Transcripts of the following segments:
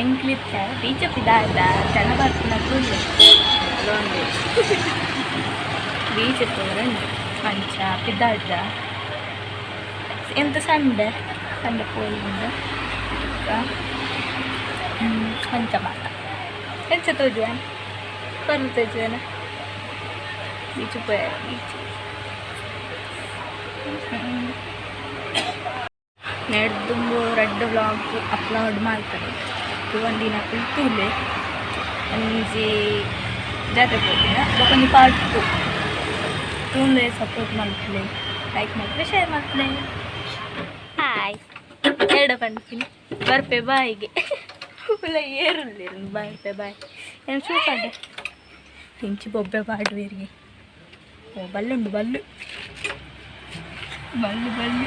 ಎಂಕ್ಲಿತ್ತ beach ಪಿದಾದ ಜನ ಬರ್ಪುನ ತೂಲೆ. ಬೀಚ್ ತೋರಂಡು ಅಂಚ ಪಿದಾಡ್ದ. ಎಂತ ಸಂಡೆ ಸಂಡೆ ಪೋಲಿಂದ ಅಂಚ ಮಾತ. ಎಂಚ ತೋಜುವ? ಪರ್ಲು ತೋಜುವನ? ಬೀಚ್ ಪೋಯ, ಬೀಚ್ ನೆಡ್ದುಂಬು ರಡ್ಡ್ ವ್ಲಾಗ್ ಅಪ್ಲೋಡ್ ಮಲ್ತದೆ. ಒಂದಿನ ತೂಲೆ. ಒಂಜಿ ಜಾತ್ರೆ ಪೋತಿನ, ಬೊಕೊಂಜಿ ಪಾರ್ಟ್ 2. ತೂಲೆ, ಸಪೋರ್ಟ್ ಮಲ್ಪುಲೆ, ಲೈಕ್ ಮಲ್ಪುಲೆ, ಶೇರ್ ಮಲ್ಪುಲೆ. ಹಾಯ್ ಎರಡ ಪನ್ಪಿನಿ. ಬರ್ಪೆ ಬಾಯಿಗೆ ಉಲ್ಲ ಏರುಲ್ಲೇರು. ಬರ್ಪೆ ಬಾಯ್. ಏನು ಶೂ ಪಾಡ್ಡೆ ಇಂಚಿ ಬೊಬ್ಬೆ ಪಾಡುವೇರಿಗೆ. ಓ, ಬಲ್ಲುಂಡು, ಬಲ್ಲು ಬಲ್ಲು ಬಲ್ಲು.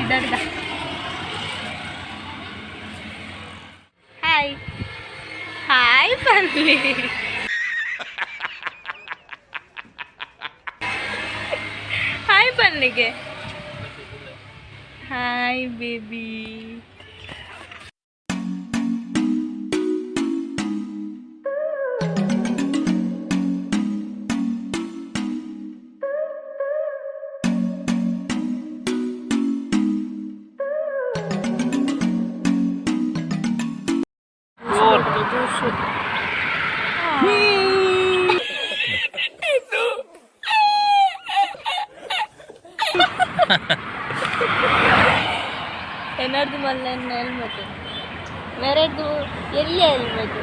ಇದರ್ದ ಹಾಯ್ ಹಾಯ್ ಪನ್ಲಿ. ಹಾಯ್ ಪನ್ಲಿಗೆ. Hi baby. Juice. ಎನ್ನರ್ದು ಮಲ್ಲ ಹೆಲ್ಮೆಟ್, ಮೆರೆದು ಎಲ್ಲಿ ಹೆಲ್ಮೆಟ್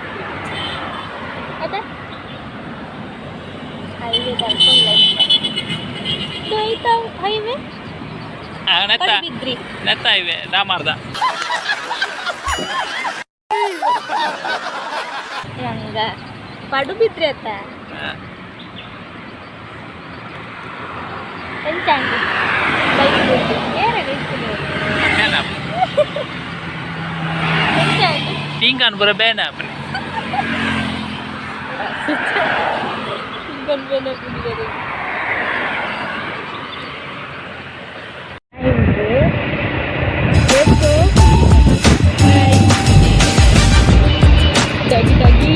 ಅದ ಹೈವೇ ಕರ್ಕೊಂಡು ಇದು ಹೈವೇ. ನೆತ್ತ. ಬಿದ್ರಿ. ನೆತ್ತ ಇವೆ ರಾಮಾರ್ದ. ನಂಗ ಪಡುಬಿದ್ರಿ ಅತ್ತ. ಎಂಚಾಂಡು ಬೈಕ್ ಏರಾಗ ಇತ್ತು? ಎಂಚಾಂಡು? ಟೀಂಗಾನ್ ಪೂರ ಬೇನೆ ಆಪುನಿ. ಬೇನೆ ಪುಡಿದರೆ. ಡಗಿ ಡಗಿ.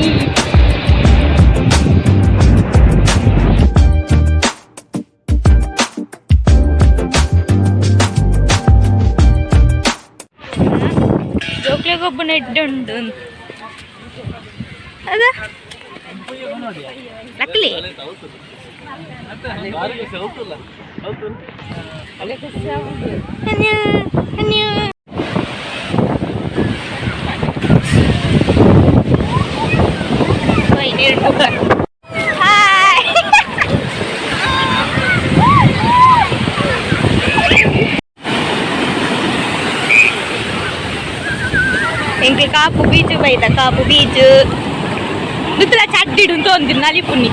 ಜೋಕ್ಲೆಗೊಬ್ಬ ನೆಡ್ಡುಂಡು ಅದ. ಲಕ್ಲಿ. ಅನ್ಯು ಅನ್ಯು. ಓಯ್, ನೀರು. ಹಾಯ್. ಎಂಕೆ ಕಾಪು ಬೀಚ್ ಬೈದ, ಕಾಪು ಬೀಚ್ ದುತ್ತಲ ಚಡ್ಡಿಡು ಅಂತ ನಲಿಪುನಿ.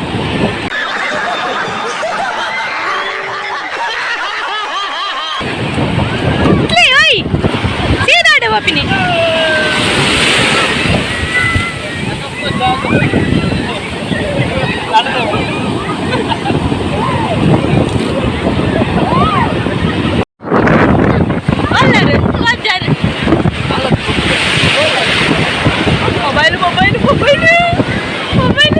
ಓಯ್, ಸೀದಾಡ ಬಾಪಿನಿ. ಅಲ್ಲರು ಅಜ್ಜಾರು. ಮೊಬೈಲ್ ಮೊಬೈಲ್ ಮೊಬೈಲ್ ಮೊಬೈಲ್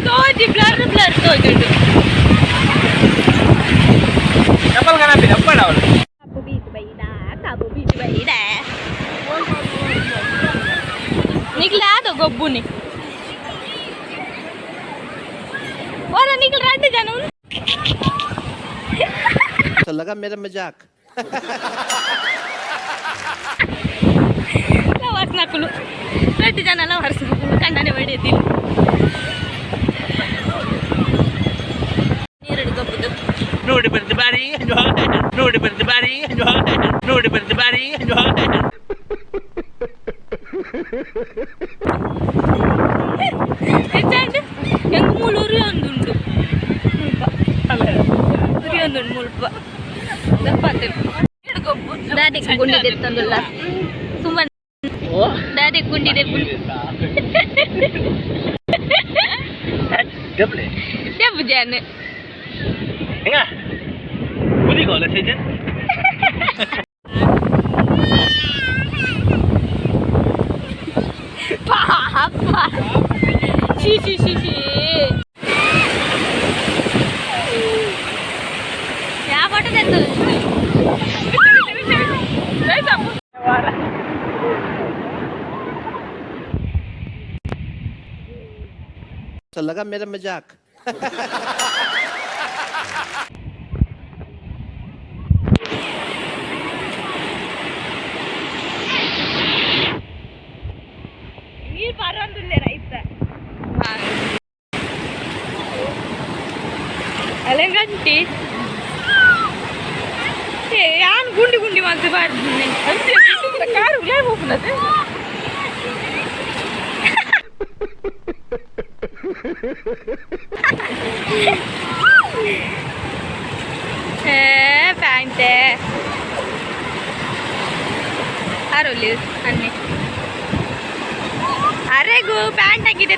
ತೋಜಿ, ಬ್ಲರ್ ಬ್ಲರ್ ತೋಜುಂಡು. ಚಪ್ಪಲ್ ಕನಪಿನ ಅಪ್ಪಣ ಅವಳು. ಕಾಪು ಬೀಚ್ ಬೈದ, ಕಾಪು ಬೀಚ್ ಬೈದ. ನಿಕ್ಲ ಆದ ಗೊಬ್ಬುನಿ ವರ. ನಿಕ್ಲ ರಡ್ಡು ಜನ. तो लगा मेरा मजाक? ಲವರ್ಸ್ ನಕುಲು, ರಡ್ಡು ಜನ ಲವರ್ಸ್ ನಕುಲು. ಕಂಡನೆ ಬಡಿಯದಿಲ್ಲ ನೀರಡು ಗೊಬ್ಬುದು. ನೋಡಿ ಬರ್ದು ಬಾರಿ, ನೋಡಿ ಬರ್ದು ಬಾರಿ, ನೋಡಿ ಬರ್ದು ಬಾರಿ. ಹೆಚ್ಚಾಂಡ್ ಎಂಗ್ ಮೂಲು ಉರಿಯೊಂದುಂಡು, ಮುಲ್ಪ ಉರಿಯೊಂದುಂಡು ಮುಲ್ಪ. ದಾದೆ ಗುಂಡಿ ತಂದುಲ್ಲ ಸುಮ್ಮನೆ. ದಾದೆ ಗುಂಡಿದೆ? ಡಬ್ಲೆ. ದೆಬ್ಬು ಜಾನ್. ಹೆಂಗ ಕುದಿಗೋಲ season. She she she she yeah photo ತೆಗ್ದು. तो लगा मेरा मजाक। ನೀರು ಪರೊಂದುಲ್ಲೆರ ಇತ್ತ ಅಲೆಂಗಂಟಿ. ಏ ಯಾನ್ ಗುಂಡಿ ಗುಂಡಿ ಮಂತ್ ಬಾರ್ದಿನಿ. ಕಾರು ಉಲೇ ಹೋಗ್ನದೆ. ಏ ಪ್ಯಾಂಟೆ ಅರೊಲಿ ಅನ್ನಿ ಅರೆಗು ಪ್ಯಾಂಟ್ ಹಾಕಿದೆ.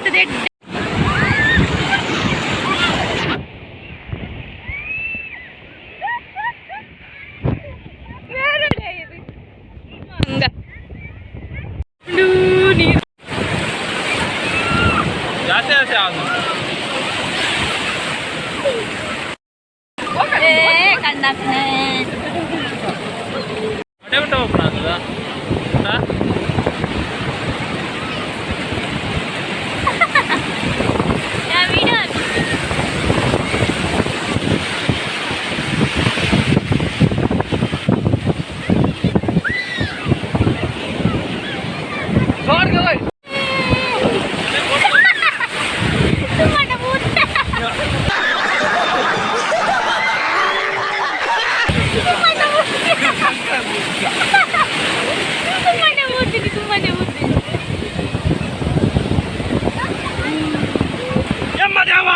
ಹಂಗ ನೀರು. ಜಾಸ್ತಿ ಆಸೆ ಆಗ. ಏ ಕಣ್ಣಾಕ್ನೆ. ಹೊಟ್ಟೆ ಬಿಟ್ಟು ಹೋಗೋಣ ಅದ. ವಿಡಿಯೋ. ತುಂಬಾನೇ ಊರ್ತೀನಿ, ತುಂಬಾನೇ ಊರ್ತೀನಿ. ಯಮ್ಮ ದೇವ.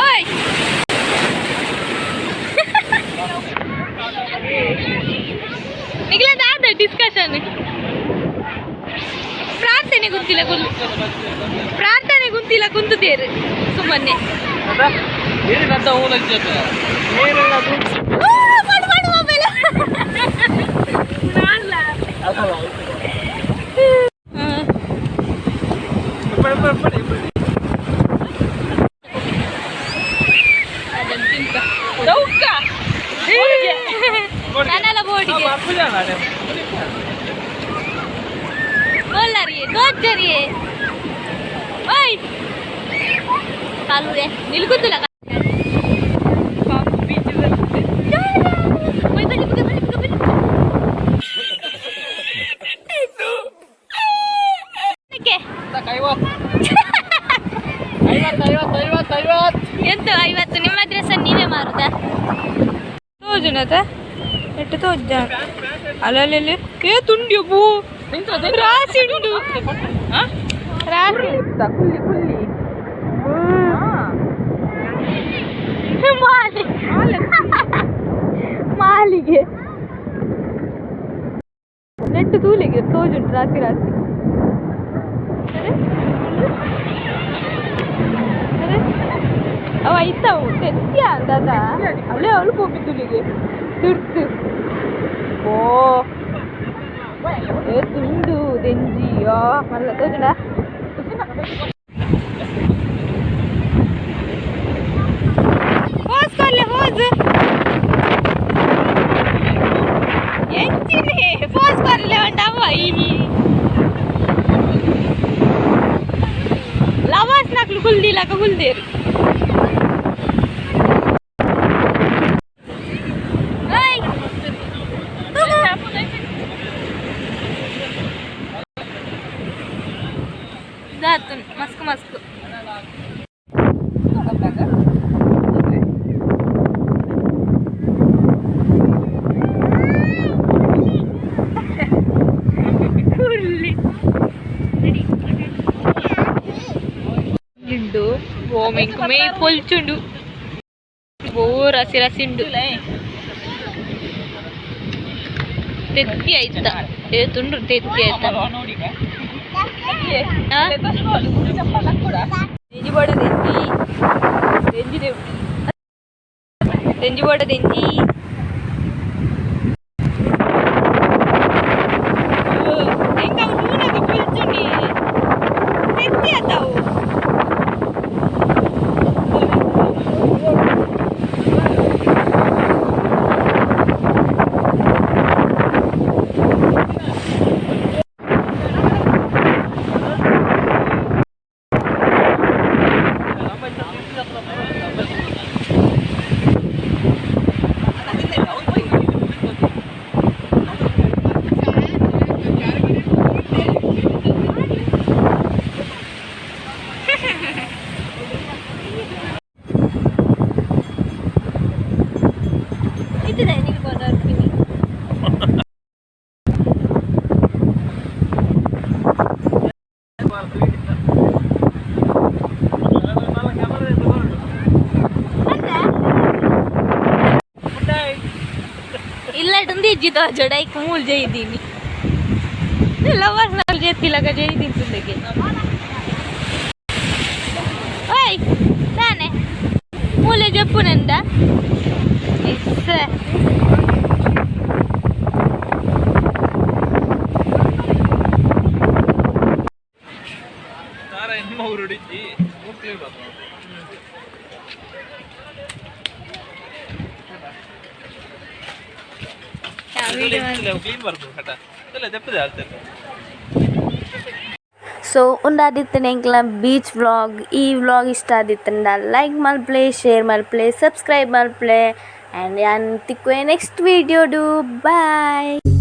ಓಯ್, ನಿಗ್ಲದ ಡಿಸ್ಕಷನ್. ಪ್ರಾರ್ಥನೆ ಗುಂತಿಲ್ಲ ಕುಂತು, ಪ್ರಾರ್ಥನೆ ಗುಂತಿಲ್ಲ ಕುಂತುತ್ತೇರು ಸುಮ್ಮನೆ. ಏನಿಲ್ಲ. ಓ, ಮಾಡು ಮಾಡು ಮೊಬೈಲ್. ನಾನೆಲ್ಲ ಬೋರ್ಡಿಗೆ ಬೋಲಾರಿಯೇ ದೋಜ್ಜರಿಯೇ. ಓಯ್ ಕಾಲುವೆ ನಿಲ್ಗುತ್ತಿಲ್ಲ. ಕಾಪು ಬೀಚ್ ಬರ್ತದೆ. ಬನ್ನಿ ಬನ್ನಿ ಬನ್ನಿ ಬನ್ನಿ ಬನ್ನಿ. ಅದಕ್ಕೆ? ಎಂತ 50? ನಿಮ್ಮ ಡ್ರೆಸ್ ನೀವೇ ಮಾರುದಾ? ತೋಜುನತ ಎಟ್ಟು ತೋಜ ಅಲ್ಲಲ್ಲಿ. ಏ ತುಂಡಿ ಬೂ ರಾಸಿ ಉಂಡು ರಾಸಿ. ಕುಲ್ಲಿ ಕುಲ್ಲಿ. ಮಾಲಿ ಮಾಲಿಗೆ ನೆಟ್ಟು ತೂಲಿಗೆ ತೋಜುಂಟು ರಾಸಿ ರಾಸಿ. ಅರೆ ಅರೆ, ಅವ ಇತ್ತವು ತೆತ್ಯ ದಾದ ಅವಳೇ ಅವಳು ಪೋಪಿ ತುಲಿಗೆ ತುರ್ತು. ಓ ಏ ತುಂಡು ದೆಂಜಿ ಆ ಮಲ್ಲ ತೋಜುಂಡ. ಹೋಸ್ ಕೊರ್ಲೆ ಹೋಸ್ ಎಂಚಿನೆ ಫೋಸ್ ಕೊರ್ಲೆ ಉಂಡವ ಈ ಲವರ್ಸ್ ನಕ್ಲು ಕುಲ್ದಿಲಕ ಕುಲ್ದೇರು. ಓಯ್ ದಾತುನ್ ಮಸ್ಕ್ ಮಸ್ಕ್. ಹುಲ್ಲಿ ಉಂಡು ಗೋಮೆಂಕ್ ಮೇ ಪೊಲ್ಚುಂಡು. ಓ ರಸಿ ರಸಿ ಉಂಡು. ತೆತ್ತಿ ಆಯ್ತಾ? ಏ ತುಂಡು ತೆತ್ತಿ ಆಯ್ತಾ? ಆ? ದೆಂಜಿ ಬೋಡ ದೆಂಜಿ ದೆಂಜಿ ದೆಂಜಿ ಬೋಡ ದೆಂಜಿ. ಬರ್ಪಿನಿ. ಇಲ್ಲಟುಂದು ಇಜ್ಜಿ ತೋಜೋಡ ಐಕ್ ಮೂಲ್ ಜೈದೀನಿ. ಲವರ್ಸ್ ನಲ್ಲಿ ಜೇತಿಲಗ ಜೈದೀನಿ ತುಂದೆಗೆ. ಓಯ್ ತಾನೆ ಮೂಲೆ ಜಪ್ಪುನಂದ ಇಸ್ಸ. ತಾರ ನಿಮ್ಮ ಊರುಡಿಜ್ಜಿ ಮುಕ್ಲಿ. ಕ್ಲೀನ್ ಬರ್ಬೋದು ಕಟ ಇಲ್ಲ ದೆಪ್ಪದೆ ಆಗ್ತದೆ. ಸೊ ಉಂದಾದಿತ್ತನೆ ಎಂಕ್ಲ ಬೀಚ್ ವ್ಲಾಗ್. ಈ ವ್ಲಾಗ್ ಇಷ್ಟ ಆದಿತ್ತಂಡ ಲೈಕ್ ಮಲ್ಪಲೆ, ಶೇರ್ ಮಲ್ಪಲೆ, ಸಬ್ಸ್ಕ್ರೈಬ್ ಮಲ್ಪಲೆ. ಆ್ಯಂಡ್ ಯಾನ್ ತಿಕ್ಕುವೆ ನೆಕ್ಸ್ಟ್ ವೀಡಿಯೋಡು. ಬಾಯ್.